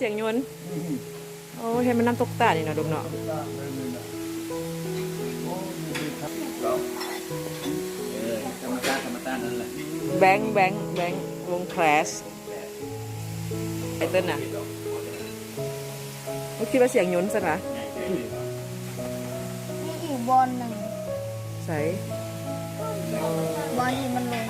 ສຽງຍົນ. ໂອ້ ເຫັນມັນນ້ຳຕົກຕານີ້ເນາະ ລູກເນາະ. ແບງ ແບງ ແບງ ວົງ Clash ໄອເຕີນນະ. ບໍ່ຄິດວ່າສຽງຍົນຊັ້ນຫວາ? ມີອີກບ່ອນໜຶ່ງ. ໃສ? ບ່ອນທີ່ມັນລົງ.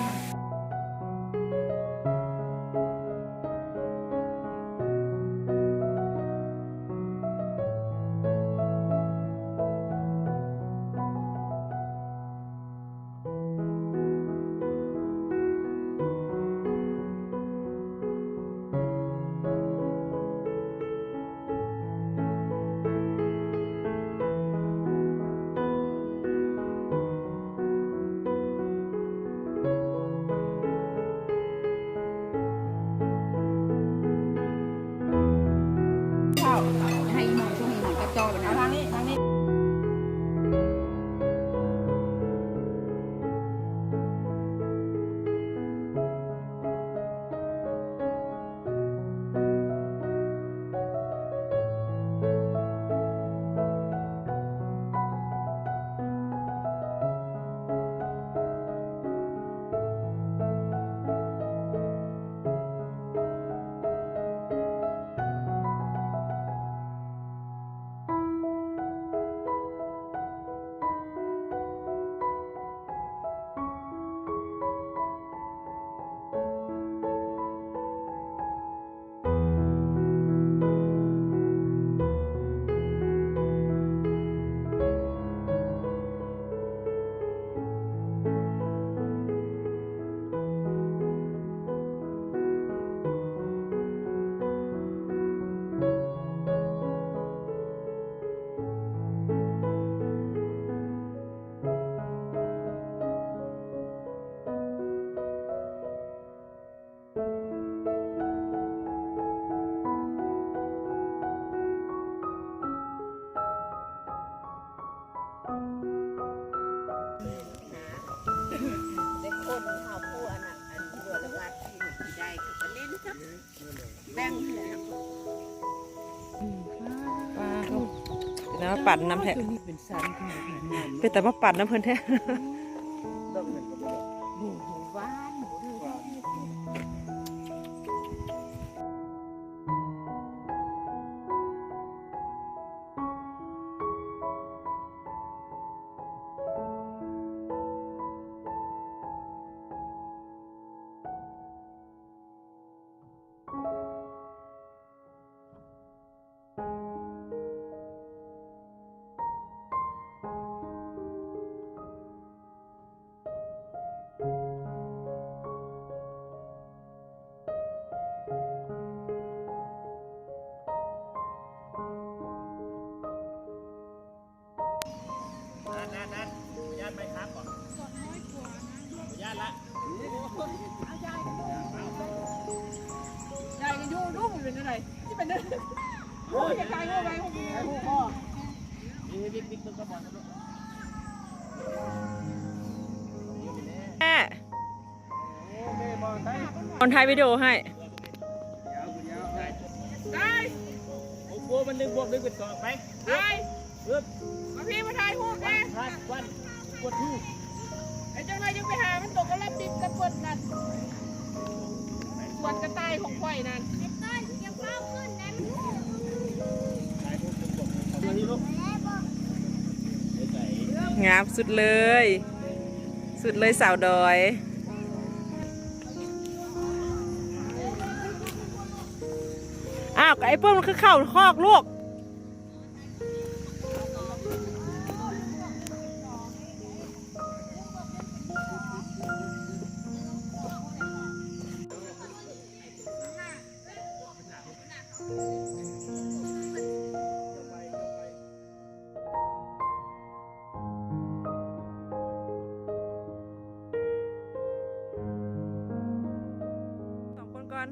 ໃຫ້ອີ່ໝອນ ຊ່ວງອີ່ໝອນກັບຈໍບັດນະ. ທາງນີ້ ທາງນີ້. ເປັນຕາມາປັ່ນນຳແທ້ ເປັນຕາມາປັ່ນນຳເພິ່ນແທ້. ນັ້ນໆໆ ບໍ່ຢ້ານໄມ້ຄັບບໍ່? ບໍ່ຢ້ານລະ. ຢາຍກັນຢູ່ ລູກມັນເປັນຈັ່ງໃດ? ຊິເປັນຈັ່ງໃດ? ໂອ້ຍ ຢ່າຖ່າຍຮູບໄວ້ ຖ່າຍຮູບພໍ່. ນີ້ ວິກ ວິກ ເບິ່ງກະບອນນະລູກ. ແມ່ ໂອ້ ແມ່ບອນໄທ ບອນຖ່າຍວິດີໂອໃຫ້. ໄດ້ ໂອ້ໂຫ ມັນໜຶ່ງບວກໜຶ່ງເປັນສອງ ໄປ ໄປ ເອີ ມາພີ້ ມາຖ່າຍຮູບແດ່. ໄອ້ຈັກໜ້ອຍຈັ່ງໄປຫາມັນໂຕກະລະປິດກະເປີດນັ້ນ ສວນກະຕ່າຍຂອງຂ້ອຍນັ້ນ. ງາມສຸດເລີຍ ສຸດເລີຍສາວດອຍ. ອ້າວ ກະໄອ້ເປີ້ນມັນຄືເຂົ້າຄອກລູກ. ສອງຄົນກ່ອນ.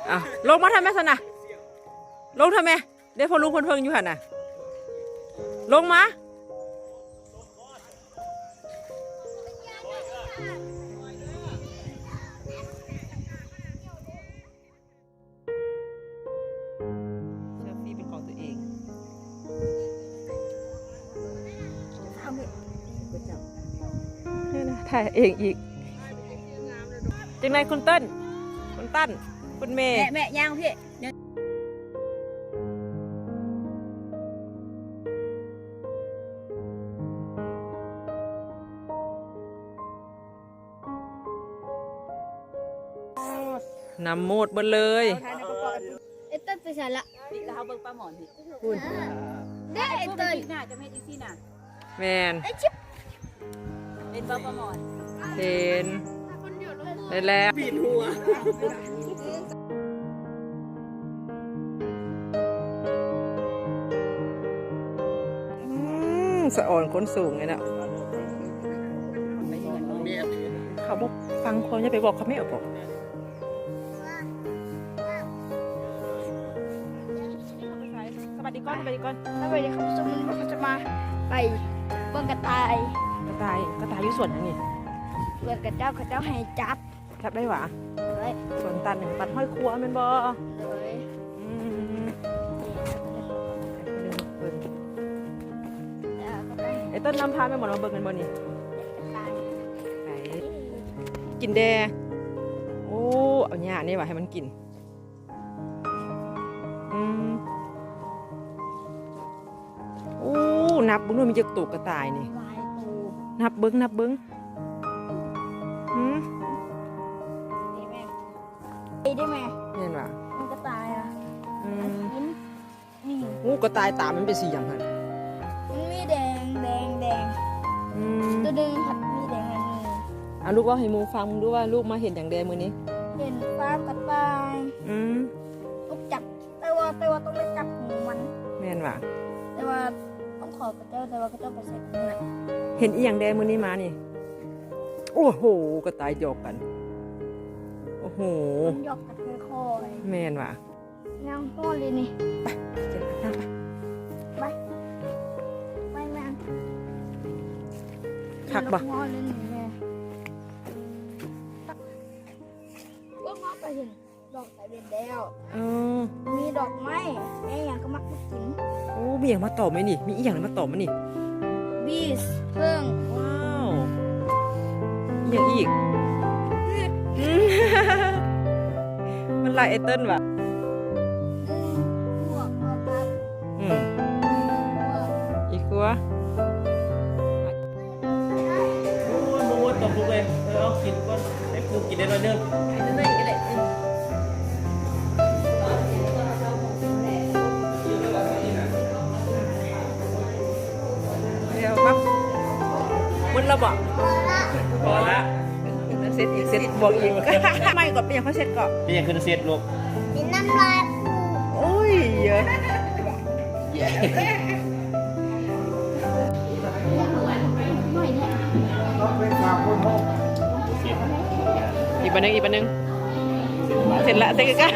ອ້າວ ລົງມາທຳໄມຊັ້ນນະ? ລົງທຳໄມ? ເດ້ ພໍ່ລຸງເພິ່ນເພິ່ງຢູ່ຫັ້ນນະ ລົງມາ. ເຊລຟີເປັນຂອງຕົວເອງ. ຖ່າຍເອງອີກ. ຈັ່ງໃດຄຸນເຕີນ? ຄຸນຕັນ? ຄຸນແມ່? ແມ່ ແມ່ຍ່າງພີ້. ນ້ຳໝົດເບິດເລີຍ. ເອີ ເຕີນໄປໃສລະ? ນີ້ລະ ເຮົາເບິ່ງປາໝອນນີ້ ພຸ້ນເດ້. ເອີ ເຕີນ ໜ້າຈະເຮັດຈັ່ງຊີ້ນະ. ແມ່ນ ເຫັນບໍ່ປາໝອນ? ເຫັນ. ໄດ້ແລ້ວ ປີນຫົວ. ອືມ ສະອອນຄົນສູງເລີຍເນາະ. ເຂົາບໍ່ຟັງຄົນ ຢ່າໄປບອກເຂົາແມ່ບອກ. ສະບາຍດີກ່ອນ ສະບາຍດີກ່ອນ. ສະບາຍດີທ່ານຜູ້ຊົມ, ມື້ນີ້ເຮົາຈະມາໄປເບິ່ງກະຕ່າຍ. ກະຕ່າຍ ກະຕ່າຍຢູ່ສວນຫຍັງນີ້? ສວນຂະເຈົ້າ, ຂະເຈົ້າໃຫ້ຈັບ. ຈັບໄດ້ຫວາ? ໄດ້. ສວນຕັດຫຍັງ? ຕັດຫ້ອຍຄົວແມ່ນບໍ່? ໂດຍ. ອືມ ເບິ່ງ ເອີ ເຈົ້ານຳພາແມ່ໝອນມາເບິ່ງແມ່ນບໍ່ນີ້? ໄປ ກິນແດ່. ໂອ້ ເອົາຫຍ້ານີ້ຫວາໃຫ້ມັນກິນ. ອືມ ໂອ້ ນັບເບິ່ງດູ ມີຈັກໂຕກະຕ່າຍນີ້? ຫຼາຍໂຕ. ນັບເບິ່ງ ນັບເບິ່ງ. ຫືມ ນີ້ແມ່ ນີ້ເດ້ແມ່. ແມ່ນຫວາ? ມັນກະຕ່າຍອະ. ອືມ ອັນນີ້ ນີ້. ໂອ້ ກະຕ່າຍຕາມັນເປັນສີຫຍັງຫັ້ນ? ມັນມີແດງ ແດງ ແດງ. ອືມ ໂຕໜຶ່ງພັດມີແດງອັນນີ້. ອາ ລູກເວົ້າໃຫ້ໝູ່ຟັງເບິ່ງດູວ່າລູກມາເຫັນຫຍັງແດ່ມື້ນີ້? ເຫັນຟາມກະຕ່າຍ. ອືມ ລູກຈັບ ແຕ່ວ່າ ແຕ່ວ່າຕ້ອງໄດ້ຈັບຫູມັນ. ແມ່ນຫວາ? ແຕ່ວ່າຕ້ອງຂໍຂະເຈົ້າ ແຕ່ວ່າຂະເຈົ້າໄປໃສ່ຫູແລ້ວ. ເຫັນອີ່ຫຍັງແດ່ມື້ນີ້ມານີ້? ໂອ້ໂຫ ກະຕ່າຍຢອກກັນ. ໂອ້ໂຫ ມັນຢອກກັນຄ່ອຍໆ. ແມ່ນຫວາ? ຍັງຮ້ອນເລີຍນີ້. ໄປ ໄປ ໄປ ໄປແມ່. ຄັກບໍ່? ຮ້ອນເລີຍນີ້ແມ່. ເບິ່ງ ເຮົາໄປເຫັນ ດອກຕາເວັນແລ້ວ. ເອີ ມີດອກໄມ້ ແມ່ຫຍັງກໍມັກມາກິນ. ໂອ້ ມີຫຍັງມາຕອມໄວ້ນີ້? ມີອີ່ຫຍັງມາຕອມໄວ້ນີ້? ບີສ ເຜິ້ງ. ວ້າວ ອີ່ຫຍັງອີກ? ອືມ ມັນລາຍໄອເຕີນຫວາ? ອືມ ພວກເຮົາກັບ ອືມ ພວກ ອີ່ຄົວ. ໂອ້ຍ ບໍ່ໝົດດອກລູກເອີຍ. ເອີ ເອົາກິນກ່ອນ ໃຫ້ປູກິນໄດ້ໜ້ອຍໜຶ່ງ. ດຽວມາ ໝົດແລ້ວບໍ່? ພໍລະ ເຊັດອີກ ເຊັດບວກອີກ. ໃໝ່ກໍເປັນຫຍັງຄ່ອຍເຊັດກໍ ເປັນຫຍັງຄືເຊັດລູກ? ເປັນນ້ຳລາຍຄູ. ໂອ້ຍ ເຢີະ. ອີກບາດໜຶ່ງ ອີກບາດໜຶ່ງ. ເສັດລະ ເສັດກະ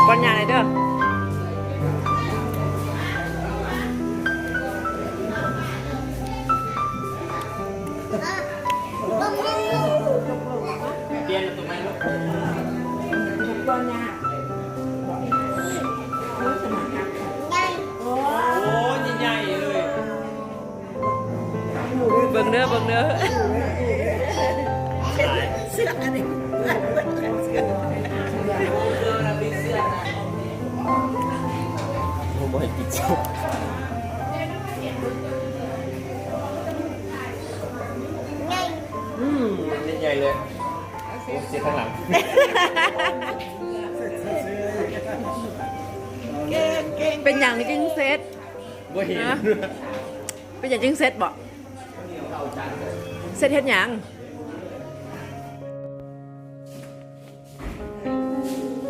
ປ້ອນຫຍ້າໜ່ອຍເດີ. ປ່ຽນຕົວໃໝ່ລູກ. ໂອ້ຍ ໃຫຍ່ໆເລີຍ. ເບິ່ງເດີ ເບິ່ງເດີ. ເສືອກອັນນີ້ ໂອ້ ບໍ່ໃຫ້ຕິດເສືອກ. ອືມ ໃຫຍ່ເລີຍ. ໂອ້ ເສຍທາງຫຼັງ. ເປັນຫຍັງຈຶ່ງເຊັດ? ບໍ່ເຫັນ. ຮະ? ເປັນຫຍັງຈຶ່ງເຊັດບໍ? ເຊັດເຮັດຫຍັງ? ເວ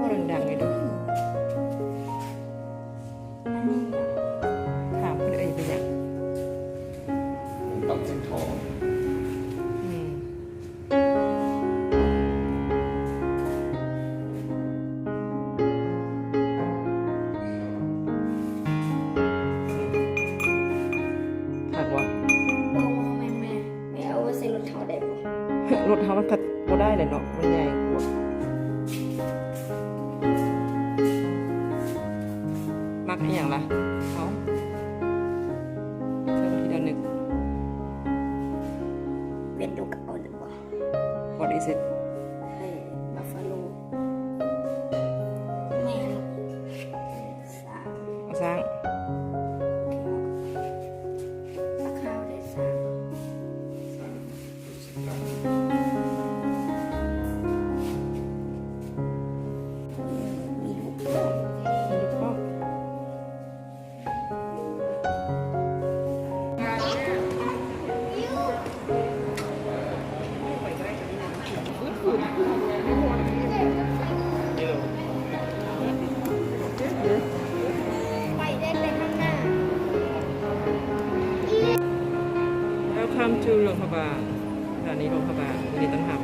ົ້າດັງໆ ໃຫ້ດູ. ລົດເຮົາມັນພັດບໍ່ໄດ້ແຫຼະເນາະ ມັນໃຫຍ່ໂພດ. ມັກອີ່ຫຍັງລະ? ເອົາ ເລືອກທີລະໜຶ່ງ. ເປັນດູກະເອົາດີກວ່າ. What is it? ເອີ ບັບຟາໂລ ແມ່ນ. ຊ້າງ ເອົາຊ້າງ. ປາຂາວໄດ້ຊ້າງ. Welcome to ຫຼວງພະບາງ. ສະຖານີຫຼວງພະບາງ ຍິນດີຕ້ອນຮັບ.